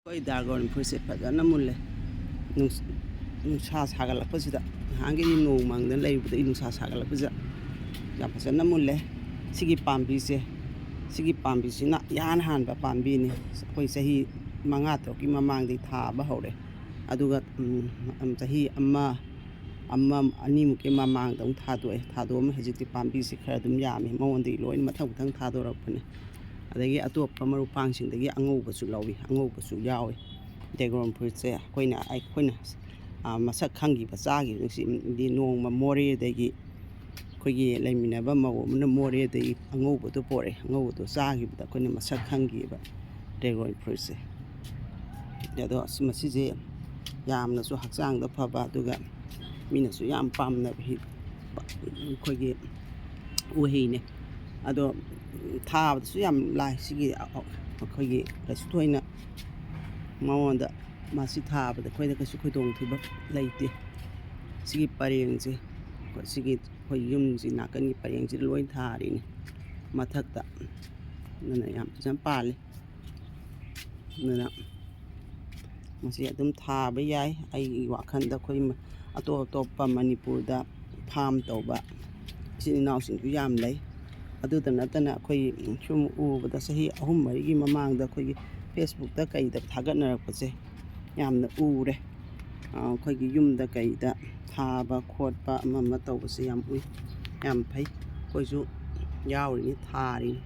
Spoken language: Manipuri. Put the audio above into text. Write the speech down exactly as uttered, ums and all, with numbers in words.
ꯑꯩꯈꯣꯏ ꯗ꯭ꯔꯥꯒꯣꯟ ꯐ꯭ꯔꯨꯏꯠꯁꯦ ꯐꯖꯅ ꯃꯨꯜꯂꯦ꯫ ꯅꯨꯡꯁ-, ꯅꯨꯡꯁꯥ ꯁꯥꯒꯠꯂꯛꯄꯁꯤꯗ, ꯅꯍꯥꯟꯒꯩꯗꯤ ꯅꯣꯡ ꯃꯪꯗꯅ ꯂꯩꯕꯗ, ꯑꯩ ꯅꯨꯡꯁꯥ ꯁꯥꯒꯠꯂꯛꯄꯁꯤꯗ ꯌꯥꯝ ꯐꯖꯅ ꯃꯨꯜꯂꯦ꯫ ꯁꯤꯒꯤ ꯄꯥꯝꯕꯤꯁꯦ, ꯁꯤꯒꯤ ꯄꯥꯝꯕꯤꯁꯤꯅ ꯏꯍꯥꯟ ꯍꯥꯟꯕ ꯄꯥꯝꯕꯤꯅꯤ꯫ ꯑꯩꯈꯣꯏ ꯆꯍꯤ ꯃꯉꯥ ꯇꯔꯨꯛꯀꯤ ꯃꯃꯥꯡꯗꯒꯤ ꯊꯥꯕ ꯍꯧꯔꯦ꯫ ꯑꯗꯨꯒ, ꯎꯝ, ꯆꯍꯤ ꯑꯃ, ꯑꯃ ꯑꯅꯤꯃꯨꯛꯀꯤ ꯃꯃꯥꯡꯗ ꯑꯃꯨꯛ ꯊꯥꯗꯣꯛꯑꯦ꯫ ꯊꯥꯗꯣꯛꯑꯝꯃꯦ꯫ ꯍꯧꯖꯤꯛꯇꯤ ꯄꯥꯝꯕꯤꯁꯤ ꯈꯔ ꯑꯗꯨꯝ ꯌꯥꯝꯃꯦ, ꯃꯉꯣꯟꯗꯒꯤ ꯂꯣꯏꯅ ꯃꯊꯪ ꯃꯊꯪ ꯊꯥꯗꯣꯔꯛꯄꯅꯦ꯫ ꯑꯗꯒꯤ ꯑꯇꯣꯞꯄ ꯃꯔꯨꯄꯥꯡꯁꯤꯡꯗꯒꯤ ꯑꯉꯧꯕꯁꯨ ꯂꯧꯏ, ꯑꯉꯧꯕꯁꯨ ꯌꯥꯎꯏ꯫ ꯗ꯭ꯔꯦꯒꯣꯟ ꯐ꯭ꯔꯨꯏꯠꯁꯦ ꯑꯩꯈꯣꯏꯅ, ꯑꯩꯈꯣꯏꯅ, ꯑ, ꯃꯁꯛ ꯈꯪꯈꯤꯕ, ꯆꯥꯈꯤꯕꯁꯤꯗꯤ ꯅꯣꯡꯃ ꯃꯣꯔꯦꯗꯒꯤ, ꯑꯩꯈꯣꯏꯒꯤ ꯂꯩꯃꯤꯟꯅꯕ ꯃꯧ ꯑꯃꯅ ꯃꯣꯔꯦꯗꯒꯤ ꯑꯉꯧꯕꯗꯣ ꯄꯣꯔꯛꯑꯦ꯫ ꯑꯉꯧꯕꯗꯣ ꯆꯥꯈꯤꯕꯗ ꯑꯩꯈꯣꯏꯅ ꯃꯁꯛ ꯈꯪꯈꯤꯕ ꯗ꯭ꯔꯦꯒꯣꯟ ꯐ꯭ꯔꯨꯏꯠꯁꯦ꯫ ꯑꯗꯣ ꯑꯁ, ꯃꯁꯤꯁꯦ ꯌꯥꯝꯅꯁꯨ ꯍꯛꯆꯥꯡꯗ ꯐꯕ, ꯑꯗꯨꯒ ꯃꯤꯅꯁꯨ ꯌꯥꯝ ꯄꯥꯝꯅꯕ ꯍꯤ-, ꯑꯩꯈꯣꯏꯒꯤ ꯎꯍꯩꯅꯦ꯫ ꯑꯗꯣ ꯊꯥꯕꯗꯁꯨ ꯌꯥꯝ ꯂꯥꯏ꯫ ꯁꯤꯒꯤ ꯑꯩꯈꯣꯏꯒꯤ ꯀꯩꯁꯨ ꯊꯣꯏꯅ ꯃꯉꯣꯟꯗ, ꯃꯁꯤ ꯊꯥꯕꯗ ꯑꯩꯈꯣꯏꯗ ꯀꯩꯁꯨ ꯈꯨꯗꯣꯡꯊꯤꯕ ꯂꯩꯇꯦ꯫ ꯁꯤꯒꯤ ꯄꯔꯦꯡꯁꯦ, ꯁꯤꯒꯤ ꯑꯩꯈꯣꯏ ꯌꯨꯝꯁꯤ ꯅꯥꯀꯟꯒꯤ ꯄꯔꯦꯡꯁꯤꯗ ꯂꯣꯏ ꯊꯥꯔꯤꯅꯤ ꯃꯊꯛꯇ꯫ ꯑꯗꯨꯅ ꯌꯥꯝ ꯐꯖꯅ ꯄꯥꯜꯂꯤ꯫ ꯑꯗꯨꯅ ꯃꯁꯤ ꯑꯗꯨꯝ ꯊꯥꯕ ꯌꯥꯏ꯫ ꯑꯩꯒꯤ ꯋꯥꯈꯜꯗ ꯑꯩꯈꯣꯏ ꯃ-, ꯑꯇꯣꯞ ꯑꯇꯣꯞꯄ ꯃꯅꯤꯄꯨꯔꯗ ꯐꯥꯝ ꯇꯧꯕ ꯏꯆꯤꯟ ꯏꯅꯥꯎꯁꯤꯡꯁꯨ ꯌꯥꯝ ꯂꯩ꯫ ꯑꯗꯨꯗ ꯅꯠꯇꯅ ꯑꯩꯈꯣꯏ ꯁꯨꯝ ꯎꯕꯗ ꯆꯍꯤ ꯑꯍꯨꯝ ꯃꯔꯤꯒꯤ ꯃꯃꯥꯡꯗ ꯑꯩꯈꯣꯏꯒꯤ Facebookꯇ ꯀꯩꯗ ꯊꯥꯒꯠꯅꯔꯛꯄꯁꯦ ꯌꯥꯝꯅ ꯎꯔꯦ꯫ ꯑ, ꯑꯩꯈꯣꯏꯒꯤ ꯌꯨꯝꯗ ꯀꯩꯗ ꯊꯥꯕ ꯈꯣꯠꯄ ꯑꯃ ꯑꯃ ꯇꯧꯕꯁꯦ ꯌꯥꯝ ꯎꯏ, ꯌꯥꯝ ꯐꯩ꯫ ꯑꯩꯈꯣꯏꯁꯨ ꯌꯥꯎꯔꯤꯅꯤ, ꯊꯥꯔꯤꯅꯤ꯫